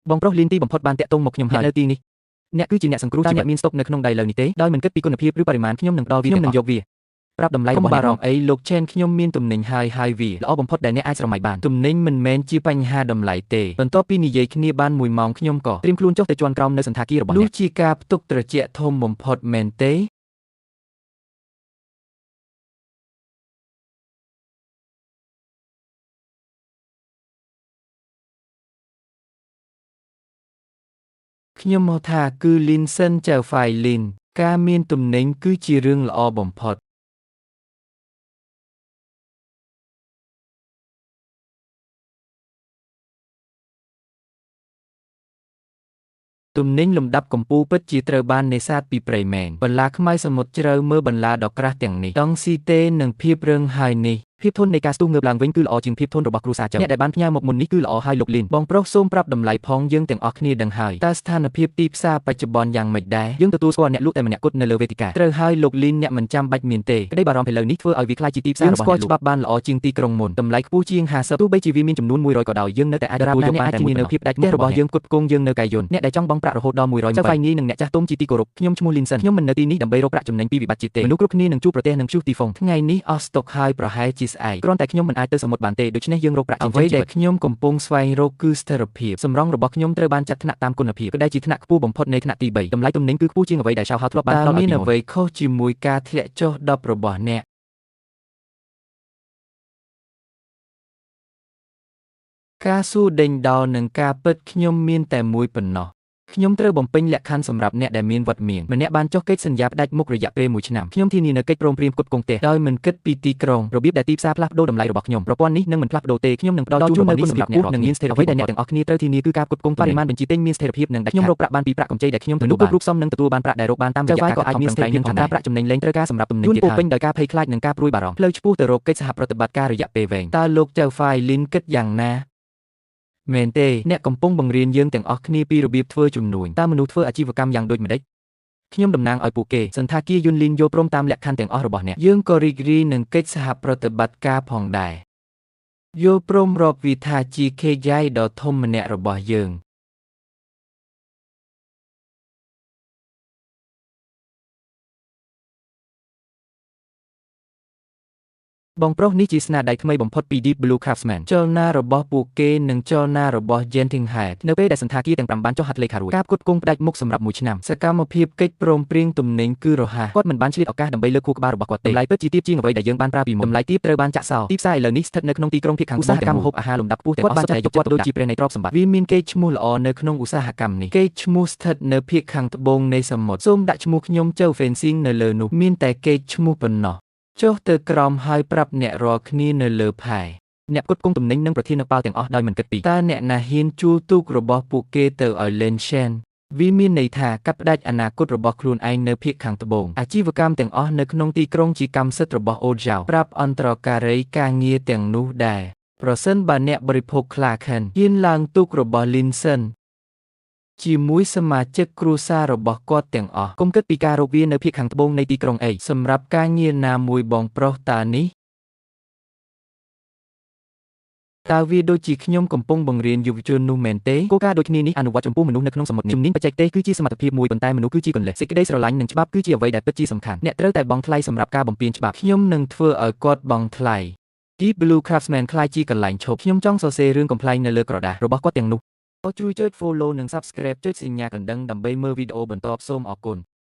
បងប្រុសលីនទីបំផុតបានតាក់ទងមកខ្ញុំហើយនៅទីនេះអ្នកគឺជាអ្នកសង្គ្រោះជីវិតអ្នកមានស្តុកនៅក្នុងដៃលើនេះទេដោយមិនគិតពីគុណភាពឬបរិមាណខ្ញុំនឹងផ្ដល់វាខ្ញុំនឹងយកវាប្រាប់តម្លៃរបស់អ្នកបារម្ភអីលោកឆេនខ្ញុំមានទំនិញហើយហើយវាល្អបំផុតដែលអ្នកអាចស្រមៃបានទំនិញមិនមែនជាបញ្ហាតម្លៃទេបន្ទាប់ពីនិយាយគ្នាបាន1ម៉ោងខ្ញុំក៏ត្រៀមខ្លួនចុះទៅជាន់ក្រោមនៅសណ្ឋាគាររបស់អ្នកនោះជាការផ្ទុកត្រជាក់ធំបំផុតមែនទេខ្ញុំមកថាគឺលីនសិនចៅហ្វាយលីនការមានទំនិញគឺជារឿងល្អបំផុតទំនិញលំដាប់កំពូលពិតជាត្រូវបាននេសាទពីព្រៃមែនបន្លាខ្មៅសមុទ្រជ្រៅមើលបន្លាដ៏ក្រាស់ទាំងនេះដង់ស៊ីតេនិងភាពរឹងហើយនេះភាពធន់នៃការស្ទុះងើបឡើងវិញគឺល្អជាងភាពធន់របស់គ្រួសារចឹងអ្នកដែលបានផ្ញើមកមុននេះគឺល្អហើយលោកលីនបងប្រុសសូមប្រាប់តម្លៃផងយើងទាំងអស់គ្នាដឹងហើយតើស្ថានភាពទីផ្សារបច្ចុប្បន្នយ៉ាងម៉េចដែរយើងទទួលស្គាល់អ្នកលក់តែម្នាក់គត់នៅលើវេទិកាត្រូវហើយលោកលីនអ្នកមិនចាំបាច់មានទេក្តីបារម្ភឥឡូវនេះធ្វើឲ្យវាក្លាយជាទីផ្សាររបស់អ្នកស្គាល់ច្បាប់បានល្អជាងទីក្រុងមុនតម្លៃខ្ពស់ជាង50ទោះបីជាវាមានចំនួន100ក៏ដោយយើងនៅតែអាចទទួលយកបានតែមួយនៅភាពដាច់មុខរបស់យើងផ្គត់ផ្គង់យើងនៅកាយយន្តអ្នកដែលចង់បង់ប្រាក់រហូតដល់100ចៅហ្វាយនីនិងអ្នកចាស់ទុំជាទីគោរពខ្ញុំឈ្មោះលីនសិនខ្ញុំមិននៅទីនេះដើម្បីរកប្រាក់ចំណេញពីវិបត្តិជាតិទេមនុស្សគ្រប់គ្នានឹងជួបប្រទះនឹងព្យុះទីហ្វុងថ្ងៃនេះអស់ស្តុកហើយប្រហែលជាស្អែកគ្រាន់តែខ្ញុំមិនអាចទៅសមុទ្របានទេដូច្នេះយើងរកប្រាក់អ្វីដែលខ្ញុំកំពុងស្វែងរកគឺស្ថិរភាពសម្រងរបស់ខ្ញុំត្រូវបានចាត់ថ្នាក់តាមគុណភាពដែលជាថ្នាក់ខ្ពស់បំផុតនៃថ្នាក់ទី3តម្លៃទំនិញគឺខ្ពស់ជាងអ្វីដែលឆៅហៅធ្លាប់បានផ្ដល់ឲ្យមានអ្វីខុសជាមួយការធ្លាក់ចុះ10របស់អ្នកការសួរដេញដោលនឹងការពិតខ្ញុំមានតែមួយប៉ុណ្ណោះខ្ញុំត្រូវបំពេញលក្ខខណ្ឌសម្រាប់អ្នកដែលមានវត្តមានម្នាក់បានចុះកិច្ចសន្យាផ្ដាច់មុខរយៈពេល1ឆ្នាំខ្ញុំធានានូវកិច្ចព្រមព្រៀងផ្គត់ផ្គង់ផ្ទះដោយមិនគិតពីទីក្រុងរបៀបដែលទីផ្សារផ្លាស់ប្ដូរតម្លៃរបស់ខ្ញុំប្រព័ន្ធនេះនឹងមិនផ្លាស់ប្ដូរទេខ្ញុំនឹងផ្ដល់ជូននូវគុណភាពខ្ពស់និងមានស្ថិរភាពអ្វីដែលអ្នកទាំងអស់គ្នាត្រូវធានាគឺការផ្គត់ផ្គង់បរិមាណបញ្ជាទិញមានស្ថិរភាពនិងដាច់ខ្ញុំរកប្រាក់បានពីប្រាក់កម្ចីដែលខ្ញុំទទួលបានគ្រប់រូបសមនឹងទទួលបានប្រាក់ដែលរកបានតាមរយៈការក៏អាចមានស្ថិរភាពផងដែរប្រាក់ចំណេញលែងត្រូវការសម្រាប់ទំនិញទៀតហើយពេញដោយការភ័យខ្លាចនិងការព្រួយបារម្ភផ្លូវឆ្ពោះទៅរកកិច្ចសហប្រតិបត្តិការរយៈពេលវែងតើលោកចៅហ្វាយលីនគិតយ៉ាងណាមែនទេអ្នកកំពុងបង្រៀនយើងទាំងអស់គ្នាពីរបៀបធ្វើជំនួញតើមនុស្សធ្វើអាជីវកម្មយ៉ាងដូចម្តេចខ្ញុំតំណាងឲ្យពួកគេសណ្ឋាគារយុនលីនយល់ព្រមតាមលក្ខខណ្ឌទាំងអស់របស់អ្នកយើងក៏រីករាយនឹងកិច្ចសហប្រតិបត្តិការផងដែរយល់ព្រមរាប់វាថាជាខេយ៉ៃដ៏ធំម្នាក់របស់យើងបងប្រុសនេះជាស្នាដៃថ្មីបំផុតពី Deep Blue Craftsman ចលនារបស់ពួកគេនិងចលនារបស់ Genting Head នៅពេលដែលសណ្ឋាគារទាំង5បានចុះហត្ថលេខារួចការផ្គត់ផ្គង់ផ្ដាច់មុខសម្រាប់1ឆ្នាំសកម្មភាពកិច្ចព្រមព្រៀងទំនិញគឺរហ័សគាត់មិនបានឆ្លៀតឱកាសដើម្បីលើកខួរក្បាលរបស់គាត់ទេតម្លៃពិតជាទាបជាងអ្វីដែលយើងបានប្រើពីមុនតម្លៃទាបត្រូវបានចាក់សោទីផ្សារឥឡូវនេះស្ថិតនៅក្នុងទីក្រុងភាគខាងត្បូងឧស្សាហកម្មម្ហូបអាហារលំដាប់ខ្ពស់ទាំងអស់សុទ្ធតែយកចិត្តដូចជាព្រះនៃទ្រព្យសម្បត្តិវាមានកេរ្តិ៍ឈ្មោះល្អនៅក្នុងឧស្សាហកម្មនេះកេរ្តិ៍ឈ្មោះស្ថិតនៅភាគខាងត្បូងនៃសមុទ្រសូមដាក់ឈ្មោះខ្ញុំចៅ Fencing នៅលើនោះមានតែកេរ្តិ៍ឈ្មោះប៉ុណ្ណោះចុះទៅក្រោមហើយប្រាប់អ្នករាល់គ្នានៅលើផែអ្នកផ្គត់ផ្គង់ទំនិញនិងប្រធានប៉ាល់ទាំងអស់ដោយមិនគិតពីតើអ្នកណាហ៊ានជួលទូករបស់ពួកគេទៅឲ្យលេនឆែនវាមានន័យថាកាត់ផ្ដាច់អនាគតរបស់ខ្លួនឯងនៅភាគខាងត្បូងអាជីវកម្មទាំងអស់នៅក្នុងទីក្រុងជាកម្មសិទ្ធិរបស់អូយ៉ៅប្រាប់អន្តរការីការងារទាំងនោះដែរប្រសិនបើអ្នកបរិភោគក្លាខិនហ៊ានឡើងទូករបស់លីនសិនជាមួយសមាជិកគ្រួសាររបស់គាត់ទាំងអស់កុំគិតពីការរកវានៅភាគខាងត្បូងនៃទីក្រុងអីសម្រាប់ការងារណាមួយបងប្រុសតើនេះតើវាដូចជាខ្ញុំកំពុងបង្រៀនយុវជននោះមែនទេគោលការណ៍ដូចគ្នានេះអនុវត្តចំពោះមនុស្សនៅក្នុងសមុទ្រនេះជំនាញបច្ចេកទេសគឺជាសមត្ថភាពមួយប៉ុន្តែមនុស្សគឺជាគន្លឹះសេចក្តីស្រឡាញ់និងច្បាប់គឺជាអ្វីដែលពិតជាសំខាន់អ្នកត្រូវតែបង់ថ្លៃសម្រាប់ការបំពានច្បាប់ខ្ញុំនឹងធ្វើឲ្យគាត់បង់ថ្លៃ Deep Blue Craftsman ក្លាយជាកន្លែងឈប់ខ្ញុំចង់សរសេររឿងកំប្លែងនៅលើក្រដាសរបស់គាត់ទាំងនោះជួយចុច Follow និង Subscribe ចុចសញ្ញាកណ្ដឹងដើម្បីមើលវីដេអូបន្ទាប់សូមអរគុណ។